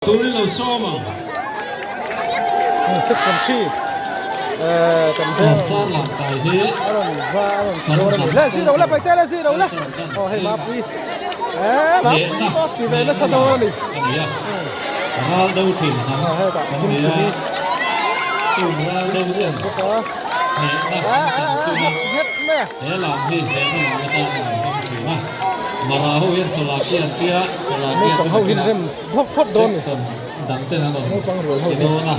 Turin lo sawm ang. Section 3 kan veng Sar lang kai hi a rawn za a rawn ti dawn a ni. Le zui lo le Paite le zui lo le. Aw hei Mapui eh Mapui pawh ti ve nasa dawn a ni. Ral do thin hnam Aw hetah kan Kim ni a. Kimi Chung ral do hian bawk a. hnehna Eh an eh chan eh chunga nghet mai a. He lam hi hnehna lam atan an hmang thin a. Mara ho hian Solaki an tia, Solakia Naupang chu ho hi nakinah rem phawt phawt dawn ni. Section dang ten an rawn Naupang rual ho ti hi. dawn a.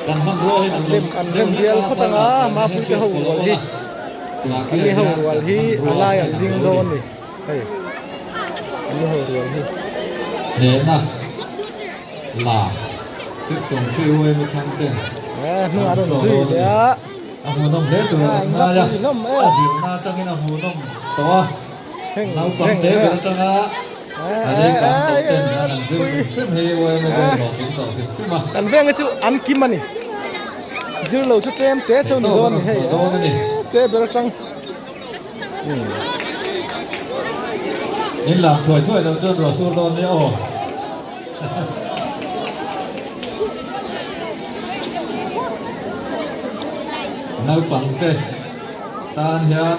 Kan hmanrua hi An an rem rawn an rem deuh hlek bial a, phawt sir anga lam kai Mapui hian te ho hriat pawh rual a hi. awm a. Solakia An ni ho hian rual kan hi a hmanrua lai hi an an ding lo dawn ni. ni. Hei an ni ho rual hi. Hnehna la Section 3 UMA chhang ten Eh hnungah an rawn saw zui dawn a leh ni. a. A hmuhnawm hle tur a Ah kan ngai a, Mapui hlawm e. a zirna atangin a hmuhnawm tawh a. Naupang te ber atanga a lei kang tawh ten hian an zir hrim hrim hi YMA pawh hlawhtling tawh hrim hrim a. Kan veng hi chu an kim a ni. Zir lo chu tlem te chu ni dawn a ni hei te ber atang. In lam thuai thuai lo chuan ruah sur dawn nia aw. Naupang te tan hian.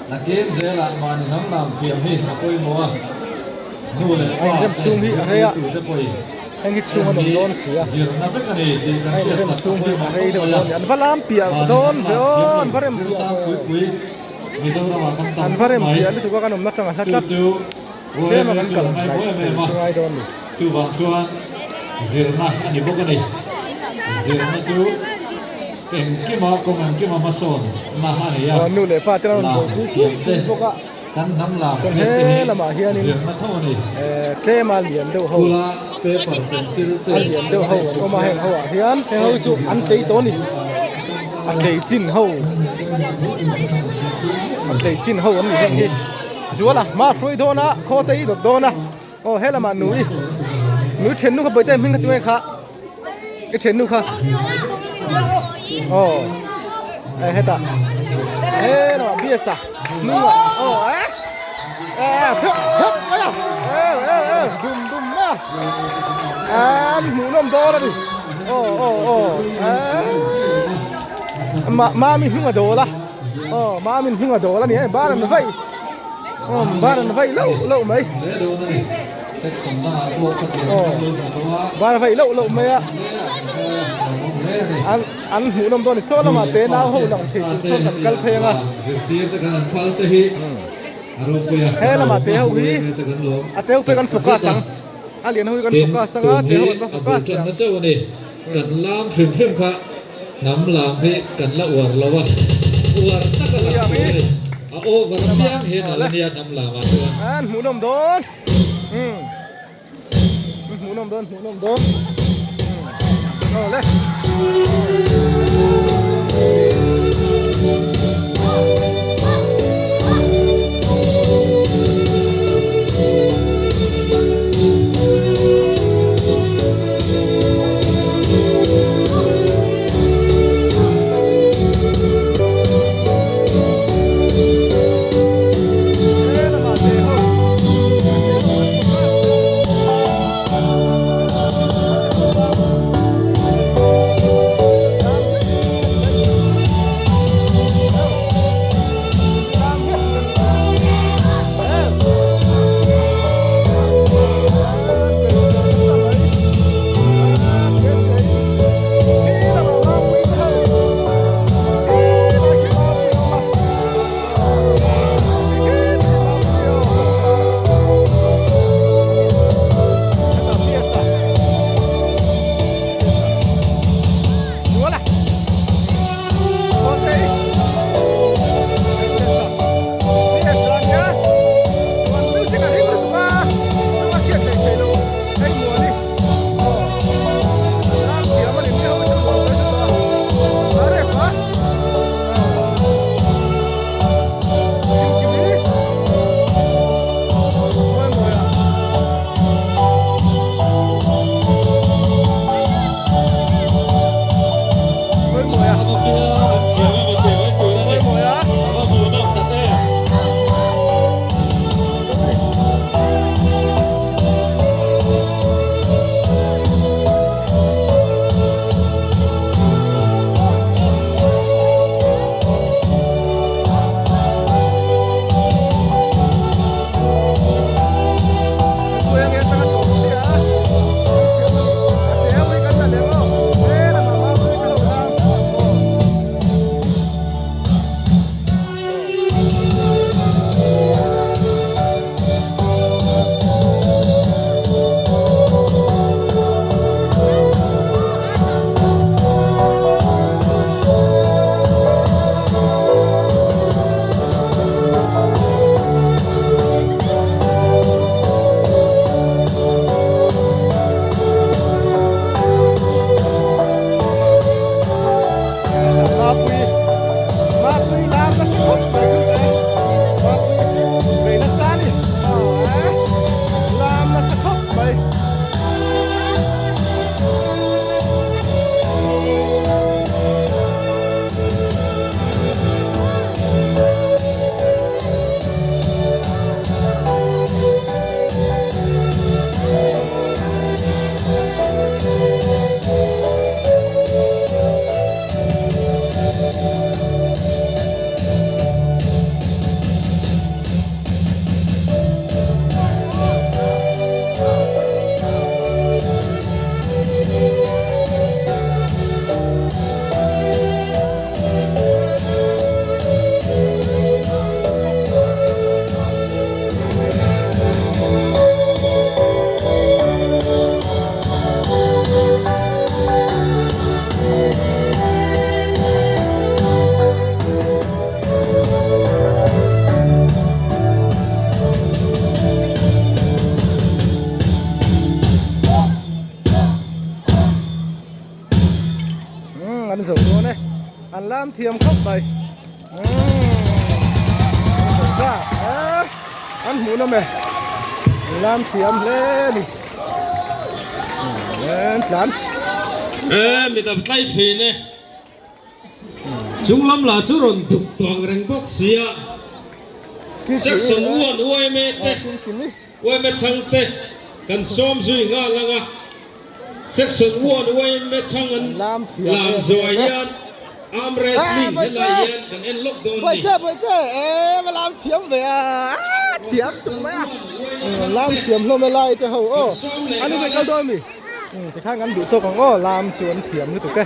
Nakin zelah mahni hnam lam thiam hi a pawimawh a, nu leh pa A inrem te chhung hi a rei a, zirtirtute pawhin heng hi chhung a heng awm hi dawn si a, zirna vek a ni tih kan a hriat inrem chak a chhung hi a pawimawh rei khawp deuh mai a. dawn a ni. An va lam piah Mahni dawn hnam ve lam aw, thiam an lo va rem zir piah sang ve. pui pui Mizoramah kan tam An va khawp rem mai. piah lutuk a kan awmna tangah hla Chu tlat chu tlem a YMA kan chu kal a hnaih ngaihmawh em thei em a, chu ngai dawn a ni. chuvang chuan zirna a ni bawk a ni. Zirna chu. Engkima kawng engkima hmasawn na a nei a, Nu leh pa te an rawn lam buaipui chuk thiam te, chuk bawk a, kan hnam lam chuan hriat te he hi lamah hianin zirna tho a ni. tlema lian deuh ho School-a paper, pencil te a lian deuh ho an awm a, heng ho ah hian heng ho hi chu an tlei tawh a ni, a tlei chin ho a tlei chin ho an ni heng hi Zuala hma a hruai dawn a, khaw te i dawt dawn a, aw he lamah nui nui thennu kha bawihte hming kha tunge kha. Cái thian nu kha oh eh hetah he lamah bias a hnungah oh eh eh theuh theuh mai a eh eh eh dum dum mai a an hmuhnawm dawn a ni oh oh oh eh mami hnung a dawl a oh mami hnung a dawl a ni hei bar an vai oh bar an vai loh loh mai. Bar a vaih loh loh mai a an an hmuh nawm dawn a ni saw lamah te nau ho lang thei tur sawn kan kal phei ang a he lamah te ho hi a te ho pek an focus ang a lian ho hi kan focus ang a te ho an va focus leh ang. Kan lam hrim hrim kha hnam lam hi kan la uar lo a, uar tak a lang tur a ni. A over apiang hian a la nia hnam lamah chuan. An hmuhnawm dawn. Umm hmuhnawm dawn hmuhnawm dawn. Umm aw le. chhang an zo dawn e an lam thiam khawp mai umm an zo ta eh an hmuh nawm e an lam thiam hle a ni umm tlan Eh mi dam tlai thin e chung lam lah chu rawn duk tawng reng bawk sia section 1 yma te yma chhang te kan sawm zui nghal ang a. Section 1 yma chhang an lam zuai hian arm wrestling helai hian kan en lawk dawn ni. Bawihte bawihte e va lam thiam ve a thiam tuk mai a lam thiam hlawm e lai te ho aw ani ve kal dawn mi tikhan kan duh tawk ang aw lam chu an thiam lutuk e.